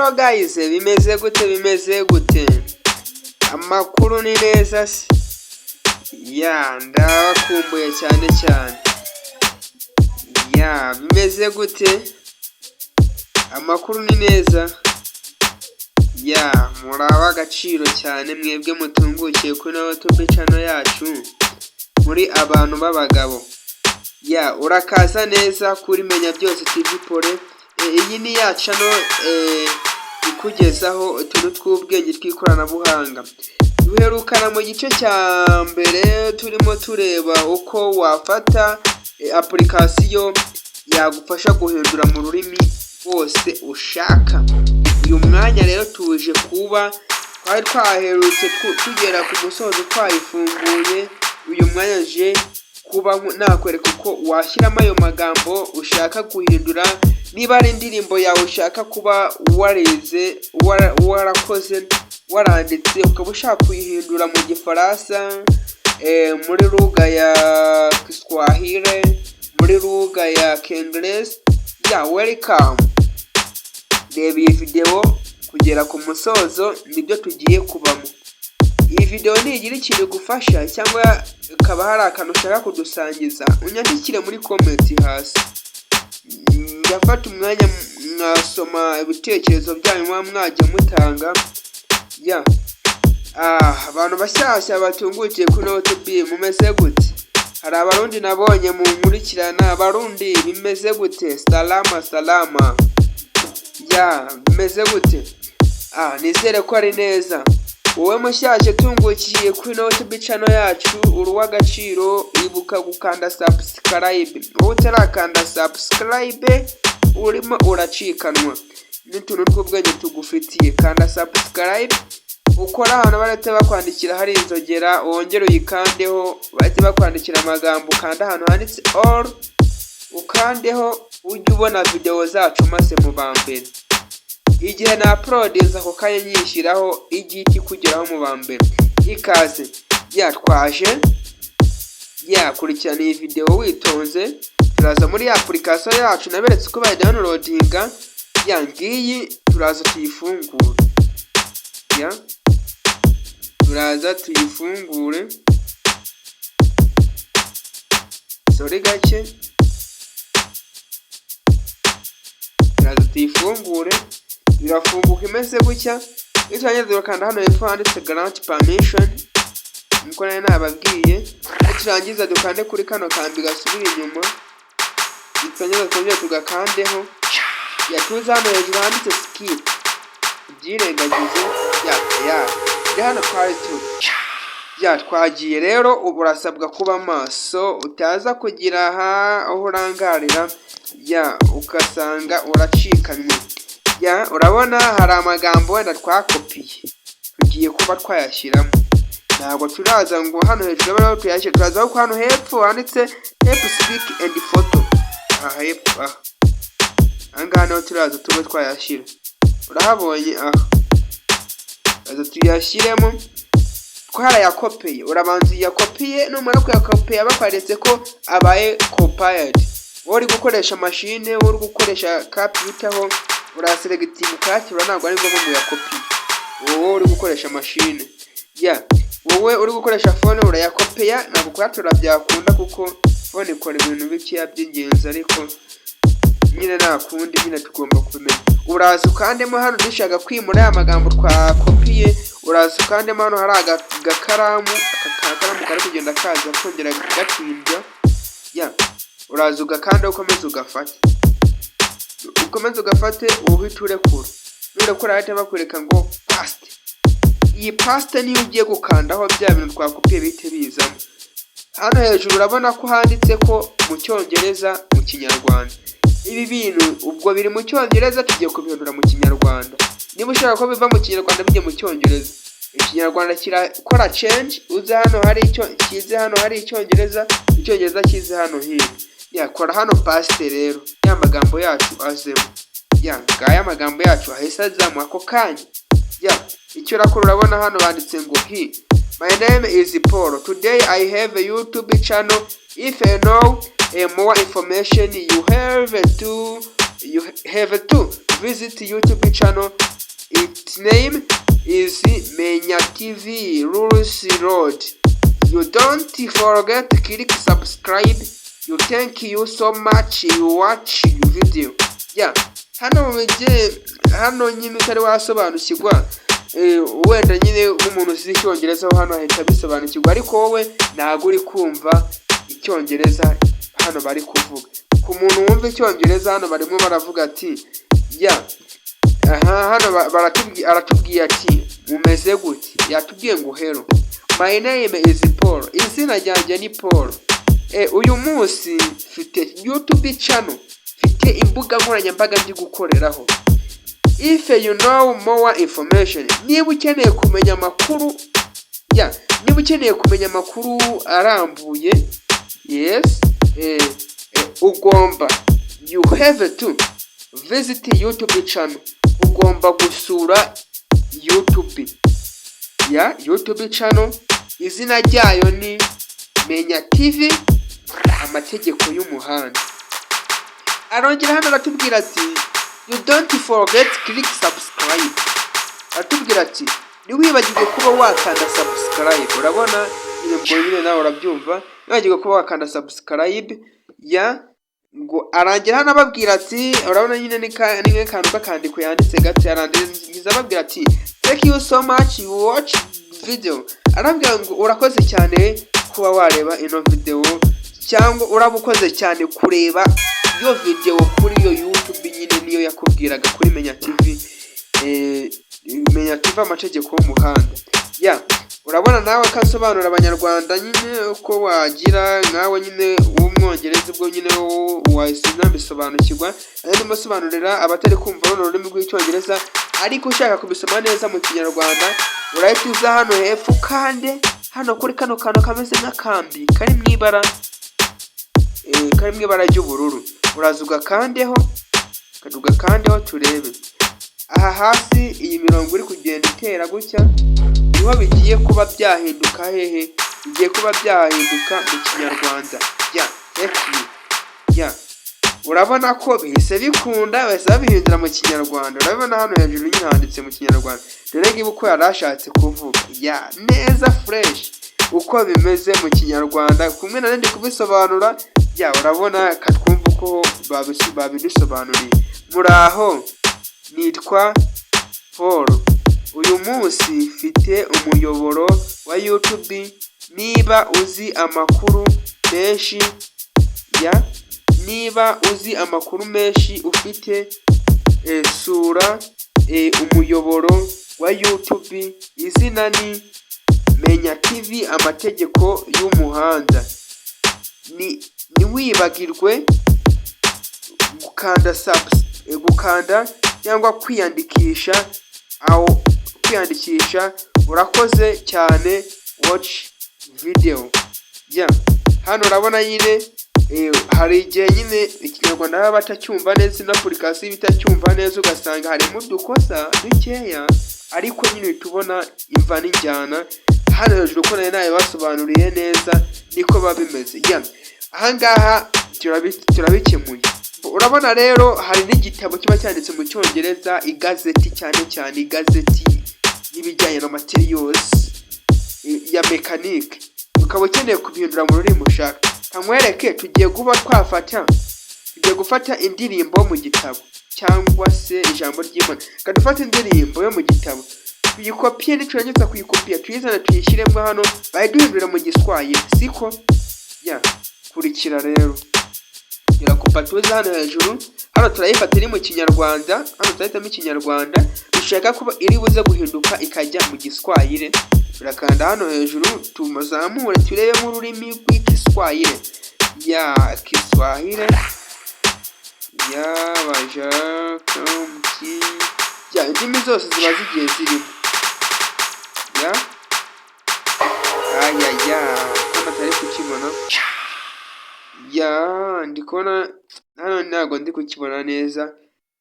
Hello guys, bimeze gute, bimeze gute? Amakuru ni neza se? Yeah, ndabakumbuye cyane cyane. Yeah, bimeze gute? Amakuru ni neza. Yeah, muri ab'agaciro cyane mwebwe mutungukiye kuri YouTube channel yacu, muri abantu b'abagabo. Yeah, urakaza neza kuri Menya Byose TV Pole. Iyi ni ya channel ikugezaho utuntu tw'ubwenge tw'ikoranabuhanga. Duherukana mu gice cya mbere turimo tureba uko wafata application yagufasha guhindura mu rurimi rwose ushaka. Uyu mwanya rero tuje kuba twari twaherutse tugera ku musozo twayifunguye, uyu mwanya nje kuba nakwereka uko washyiramo ayo magambo ushaka guhindura, niba ari indirimbo yawe ushaka kuba warize, warakoze, waranditse, ukaba ushaka kuyihindura mu Gifaransa, muri lugha ya Kiswahili, muri lugha ya Kiingereza, yeah, welcome. Reba iyi video kugera ku musozo, nibyo tugiye kubamo. Iyi video nigira ikintu igufasha cyangwa ikaba hari akantu ushaka kudusangiza, unyandikire muri comment hasi. Ndafata umwanya mwasoma ibitekerezo byanyu muba mwagiye mutanga. Yeah. Abantu bashyashya batungukiye kuri YouTube, mumeze gute? Hari Abarundi nabonye mu nkurikirana, Abarundi bimeze gute? Salama salama. Yeah, bimeze gute? Nizere ko ari neza. Wowe mushyashya utungukiye kuri YouTube channel yacu, uri uw'agaciro, ibuka gukanda subscribe. Wowe utarakanda subscribe, urimo uracikanwa n'utuntu tw'ubwenge tugufitiye. Kanda subscribe, ukora ahantu barahita bakwandikira hari inzogera, wongere uyikandeho, bahite bakwandikira amagambo, ukanda ahantu handitse all, ukandeho ujye ubona videwo zacu maze mu ba mbere. Igihe na uploadinze ako kanya nyishyiraho, ijye ikugeraho mu ba mbere. Ikaze yatwaje, yakurikirana iyi videwo witonze. Turaza muri ya application yacu naberetse uko bayidownloadinga, ya ngiyi, turaza tuyifungure. Yeah, turaza tuyifungure, sorry gake, turaza tuyifungure, irafunguka imeze gutya. Niturangiza turakanda hano hepfo handitse "grant permission", nkuko nari nababwiye. Niturangiza dukande kuri kano kambi gasubira inyuma, niturangiza twongere tugakandeho. Yatuze hano hejuru handitse "skip", ubyirengagize. Ya ya hano twari turi, yeah, twagiye rero. Ubu urasabwa kuba maso, utaza kugira aha aho urangarira, yeah, ugasanga uracikanywe. Yeah, urabona hari amagambo wenda twakopiye, tugiye kuba twayashyiramo. Ntabwo turaza ngo hano hejuru abe ariho tuyashyira, turaza ko hano hepfo handitse "Help speak and photo", aha hepfo, aha ngaha niho turaza tube twayashyira. Urahabonye aha, turaza tuyashyiremo twarayakopeye. Urabanza uyakopiye, numara kuyakopiya bakweretse ko abaye copied. Wowe uri gukoresha mashine, wowe uri gukoresha computer, ho uraselectinga ukayakira, ntabwo ari ngombwa ngo uyakopiye. Wowe uri gukoresha mashine, yeah, wowe uri gukoresha phone urayakopeya, ntabwo kuyatora byakunda kuko phone ikora ibintu bikeya by'ingenzi, ariko nyine nta kundi, nyine tugomba kubimenya. Uraza ukandemo hano, dushaka kwimura ya magambo twakopiye, uraza ukandemo hano hari agakaramu, aka kakaramu kari kugenda kaza kongera gatindya. Yeah, uraza ugakanda, ukomeze ugafate, ukomeze ugafate, uhita urekura. Nurekura bahita bakwereka ngo "paste". Iyi paste niyo ugiye gukandaho, bya bintu twakopiye bihite bizamo. Hano hejuru urabona ko handitse ko mu Cyongereza, mu Kinyarwanda. Ibi bintu ubwo biri mu Cyongereza, tugiye kubihindura mu Kinyarwanda. Niba ushaka ko biva mu Kinyarwanda bijya mu Cyongereza, Ikinyarwanda kirakora change, uze hano hari icyo kize, hano hari Icyongereza, Icyongereza kize hano hino. Yakora hano paste rero, ya magambo yacu azemo. Yeah, ngaya amagambo yacu ahise azamo ako kanya. Yeah, icyo urakora, urabona hano banditse ngo "Hi, my name is Paul. Today I have a YouTube channel. If you know more information, you have to You have to visit YouTube channel. Its name is Menya TV Rules Road. You don't forget click subscribe. You thank you so much. You watch video. Yeah, hano mu bigiye hano nyine utari wasobanukirwa, wenda nyine nk'umuntu uzi icyongereza ho hano ahita abisobanukirwa, ariko wowe ntabwo uri kumva icyongereza hano bari kuvuga. Ku muntu wumva icyongereza, hano barimo baravuga ati ya aha hano aratubwiye ati mumeze gute? Yatubwiye ngo "Hello, my name is Paul", izina ryanjye ni Paul. Uyu munsi mfite YouTube channel, mfite imbuga nkoranyambaga ndi gukoreraho. If you know more information, niba ukeneye kumenya amakuru ya niba ukeneye kumenya amakuru arambuye, yes, ugomba, you have to visit YouTube channel, ugomba gusura YouTube ya YouTube channel, izina ryayo ni Menya TV amategeko y'umuhanda. Arongera hano aratubwira ati "You don't forget click subscribe". Aratubwira ati ntiwibagirwe kuba wakanda subscribe. Urabona nyine, ubwo nyine nawe urabyumva, ntiwibagirwe kuba wakanda subscribe. Ya ngo arangira hano ababwira ati, urabona nyine ni nk'akantu k'akandiko yanditse gato, arangiza ababwira ati "Thank you so much you watch video". Arabwira ngo urakoze cyane kuba wareba ino video, cyangwa uraba ukoze cyane kureba iyo video kuri iyo YouTube nyine niyo yakubwiraga kuri Menya TV, Menya TV amategeko y'umuhanda. Ya, urabona nawe ko asobanura abanyarwanda nyine uko wagira nkawe nyine w'umwongereza, ubwo nyine wahise unabisobanukirwa. Nari ndimo asobanurira abatari kumva runo rurimi rw'icyongereza, ariko ushaka kubisoma neza mu kinyarwanda, urahita uza hano hepfo, kandi hano kuri kano kantu kameze nk'akambi kari mu ibara ry'ubururu, uraza ugakandeho, ugakandeho turebe. Aha hasi iyi mirongo iri kugenda itera gutya, niho bigiye kuba byahinduka. Hehe bigiye kuba byahinduka mu kinyarwanda? Ya, thank you. Ya, urabona ko bihise bikunda, bahise babihindura mu kinyarwanda. Urabona hano hejuru nyine handitse mu kinyarwanda. Dore ngibi uko yari ashatse kuvuga, ya, neza fresh uko bimeze mu kinyarwanda kumwe na ndi kubisobanura. Ya, urabona katwumva uko babidusobanuriye. Muraho, nitwa Paul. Uyu munsi mfite umuyoboro wa YouTube. Niba uzi amakuru menshi, ya, niba uzi amakuru menshi ufite, sura umuyoboro wa YouTube, izina ni Menya TV amategeko y'umuhanda. Ni ntiwibagirwe gukanda gukanda cyangwa kwiyandikisha aho kwiyandikisha. Urakoze cyane, watch video. Ya, hano urabona nyine hari igihe nyine ikinyarwanda baba batacyumva neza, ino application iba itacyumva neza, ugasanga harimo udukosa dukeya, ariko nyine uhita ubona imva n'injyana. Hano hejuru uko nari nabibasobanuriye neza niko biba bimeze. Ya, ahangaha turabikemuye. Urabona rero hari n'igitabo kiba cyanditse mu cyongereza, igazeti, cyane cyane igazeti y'ibijyanye na materials ya mekanike, ukaba ukeneye kubihindura mu rurimi ushaka. Kankwereke, tugiye kuba twafata, tugiye gufata indirimbo mu gitabo cyangwa se ijambo ry'Imana. Reka dufate indirimbo yo mu gitabo tuyikopiye, niturangiza kuyikopiya tuyizane tuyishyiremo hano, bayiduhindurira mu giswahili, siko? Ya, kurikira rero, irakupa, tuze hano hejuru. Hano turayifata iri mu kinyarwanda, hano turahitamo ikinyarwanda dushaka kuba iri buze guhinduka ikajya mu giswahili. Turakanda hano hejuru, tumuzamure, turebemo ururimi rw'igiswahili. Ya, Kiswahili ya baja kamki, ya, indimi zose ziba zigiye zirimo. Ya, aya ya hano atari kukibona. Ya, ndi kubona hano ntabwo ndi kukibona neza.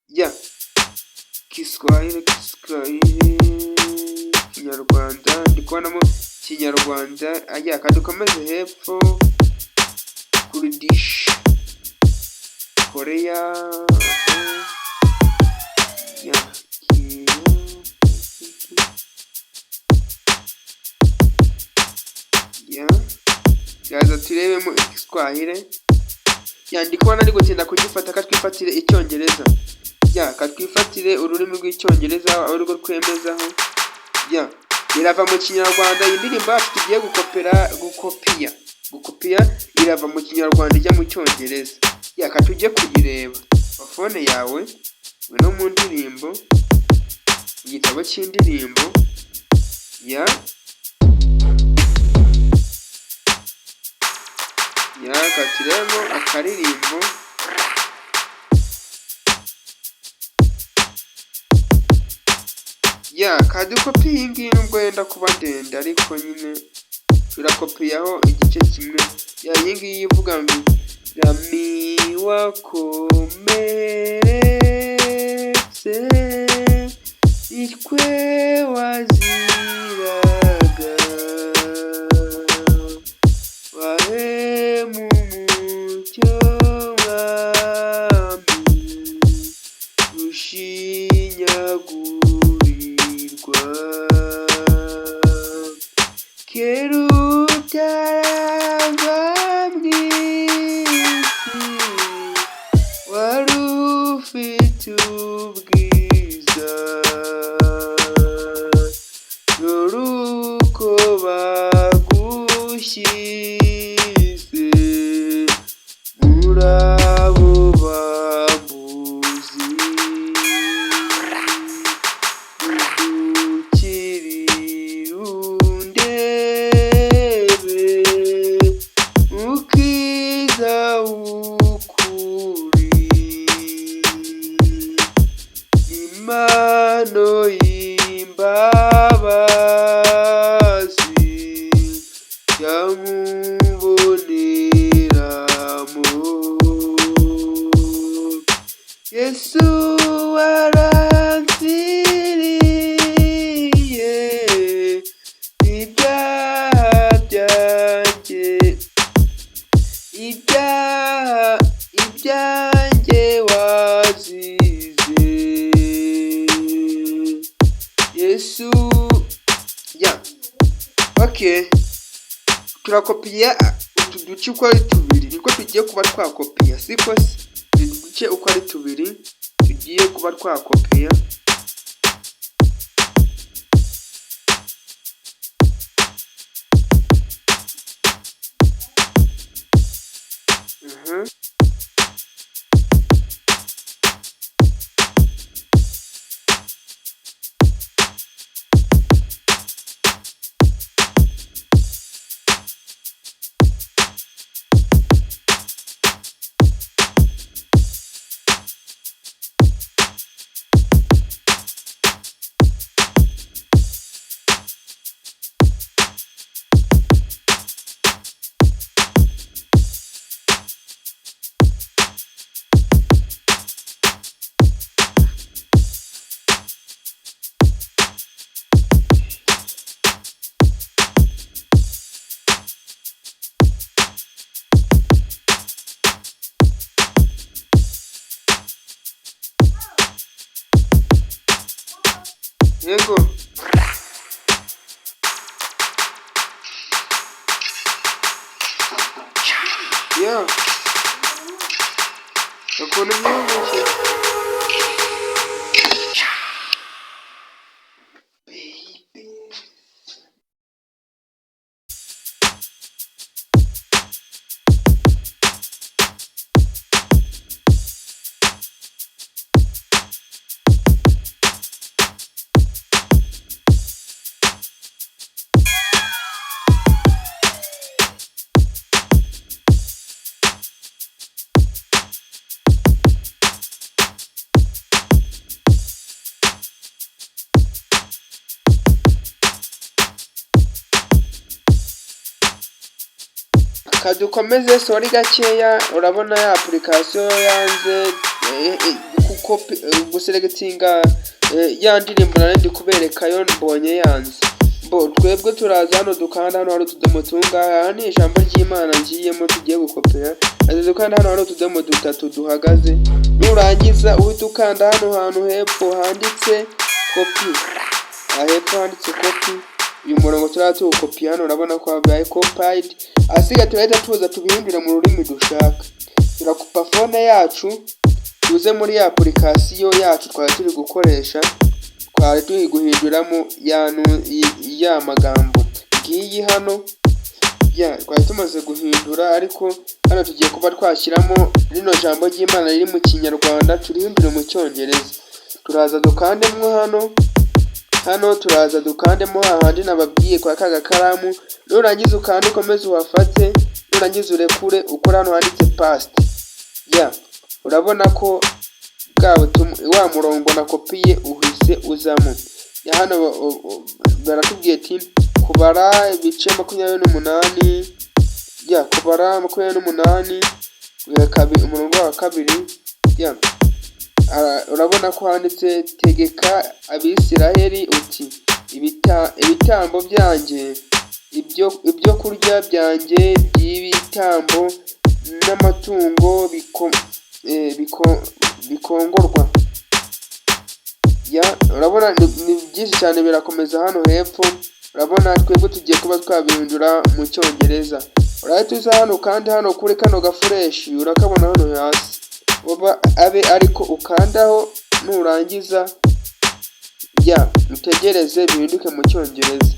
Ya, Kiswahili, Kiswahili, Kinyarwanda, ndi kubonamo Kinyarwanda. Aya, kadukomeze hepfo, Kurdish. Korea, ya ya yaza turebemo Igiswahili. Ya, ndi kubona ari gutinda kugifata. Katwifatire Icyongereza. Ya, katwifatire ururimi rw'Icyongereza arirwo twemezaho. Ya, irava mu Kinyarwanda iyi ndirimbo yacu tugiye gukopera, gukopiya. Irava mu Kinyarwanda ijya mu Cyongereza. Ya, katujye kuyireba. Phone yawe no mu ndirimbo, mu gitabo cy'indirimbo. Ya, katuremo akaririmbo. Ya, kadukopi iyi ngiyi, nubwo yenda kuba ndende, ariko nyine turakopiyaho igice kimwe. Ya, iyi ngiyi ivuga ngo "Rami wakomeretse, nitwe waziraga, wahemu umucyo mwami ushinyagurirwa, kera utarava mw'isi wari ufite ubwiza, dore uko bagushyize muri abo bambuzi, udukirire undebe, mukiza w'ukuri, impano y'imbabazi yamuboneramo, Yesu waramfiriye ibyaha byanjye, ibyaha ibyanjye wazize, Yesu." Ya, okay, turakopiya utu duce uko ari tubiri, niko tugiye kuba twakopiya, siko se? Utu duce uko ari tubiri tugiye kuba twakopiya. Yego. Ya, ukuntu byumvise. Baby. Kadukomeze, sorry gakeya. Urabona ya application yanze guselectinga ya ndirimbo nari ndi kubereka, yo mbonye yanze. Bo twebwe turaza hano, dukanda hano hari utudomo tungahe. Aha ni ijambo ry'Imana ngiyemo tugiye gukopera. Aza dukanda hano hari utudomo dutatu duhagaze. Nurangiza uhita ukanda hano hantu hepfo handitse copy. Aha hepfo handitse copy, uyu murongo turaba tuwukopiye hano. Urabona ko habaye copied. Ahasigaye turahita tuza tubihindure mu rurimi dushaka. Turakupa phone yacu, tuze muri ya application yacu twari turi gukoresha, twari turi guhinduramo ya magambo. Ngiyi hano ya twari tumaze guhindura, ariko hano tugiye kuba twashyiramo rino jambo ry'Imana riri mu Kinyarwanda, turihindure mu Cyongereza. Turaza dukandemo hano. Hano turaza dukandemo hahandi nababwiye kwa ka gakaramu. Nurangiza ukande, ukomeze uhafate. Nurangiza urekure, ukora hano handitse paste. Ya, urabona ko bwa butumwa, wa murongo nakopiye, uhise uzamo. Ya, hano baratubwiye ati Kubara ibice 28, ya Kubara 28 umurongo wa 2. Ya, urabona ko handitse: "Tegeka Abisiraheli uti: Ibitambo byanjye, ibyo kurya byanjye by'ibitambo n'amatungo bikongorwa." Ya, urabona ni byinshi cyane, birakomeza hano hepfo. Urabona twebwe tugiye kuba twabihindura mu Cyongereza. Urahita uza hano kandi hano kuri kano gaflèche, urakabona hano hasi, uba abe ariko ukandaho. Nurangiza, ya, utegereze bihinduke mu Cyongereza.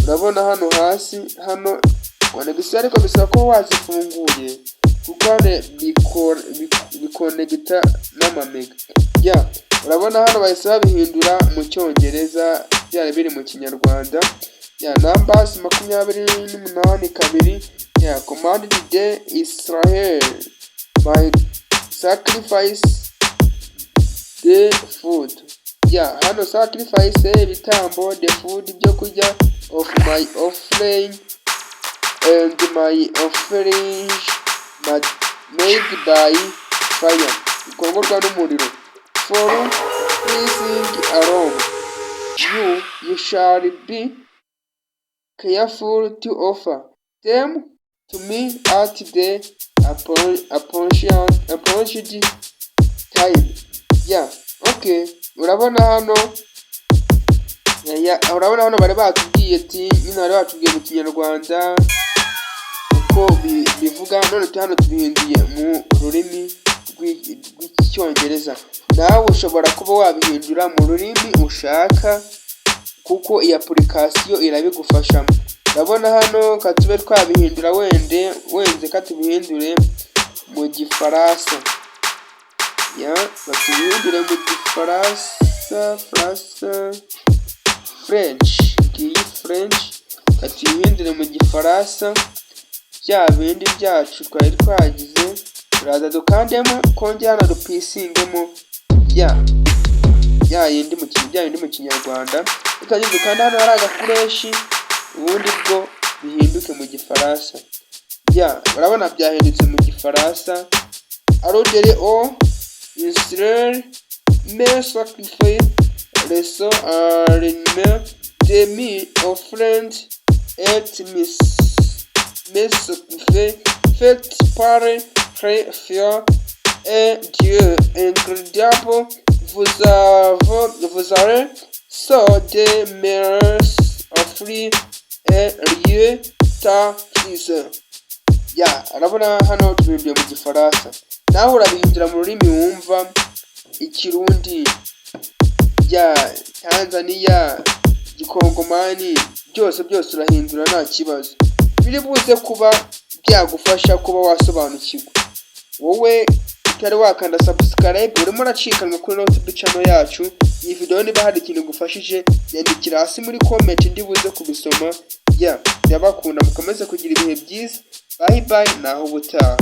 Urabona hano hasi hano connection, ariko bisaba ko wazifunguye kuko hano bikonegita n'amamega. Ya, urabona hano bahise babihindura mu Cyongereza byari biri mu Kinyarwanda. Ya, Numbers 28:2. Ya, "Commanded the Israel my sacrifice, the food." Ya, hano sacrifice, ibitambo, the food, ibyo kurya, of my offering and my offering made by fire, bikongorwa n'umuriro, for pleasing aroma. You shall be careful to offer them to me at the appointed time. Yeah, okay. Urabona hano, ya, urabona hano bari batubwiye ati nyine bari batubwiye mu Kinyarwanda uko bivuga, none hano tubihinduye mu rurimi rw'Icyongereza. Nawe ushobora kuba wabihindura mu rurimi ushaka kuko iyi application irabigufashamo. Urabona hano ka tube twabihindura, wende wenze ka tubihindure mu Gifaransa. Ya, batubihindure mu Gifaransa, Faransa, French. Ngiyi French, katuyihindure mu Gifaransa. Bya bindi byacu twari twagize, turaza dukandemo, kongera hano dupastingemo ya yindi mu bya bindi mu Kinyarwanda. Tutangiye, dukanda hano hari agaflèche, ubundi bwo bihinduke mu Gifaransa. Ya, urabona byahindutse mu Gifaransa. "Ordonne aux Israël mes sacrifices, les aliments de mes offrandes et mes sacrifices faits par le feu. Un Dieu incroyable, vous avez ceux de mes offrandes et lieu ta fils." Ya, urabona hano tubihinduye mu Gifaransa. Nawe urabihindura mu rurimi wumva: Ikirundi, ya Tanzania, Gikongomani, byose byose urahindura nta kibazo. Biri buze kuba byagufasha kuba wasobanukirwa. Wowe utari wakanda subscribe, urimo uracikanwa kuri YouTube channel yacu. Iyi video niba hari ikintu igufashije, yandikira hasi muri comment, ndi buze kubisoma. Ya, ndabakunda, mukomeze kugira ibihe byiza. Bye bye, naho ubutaha.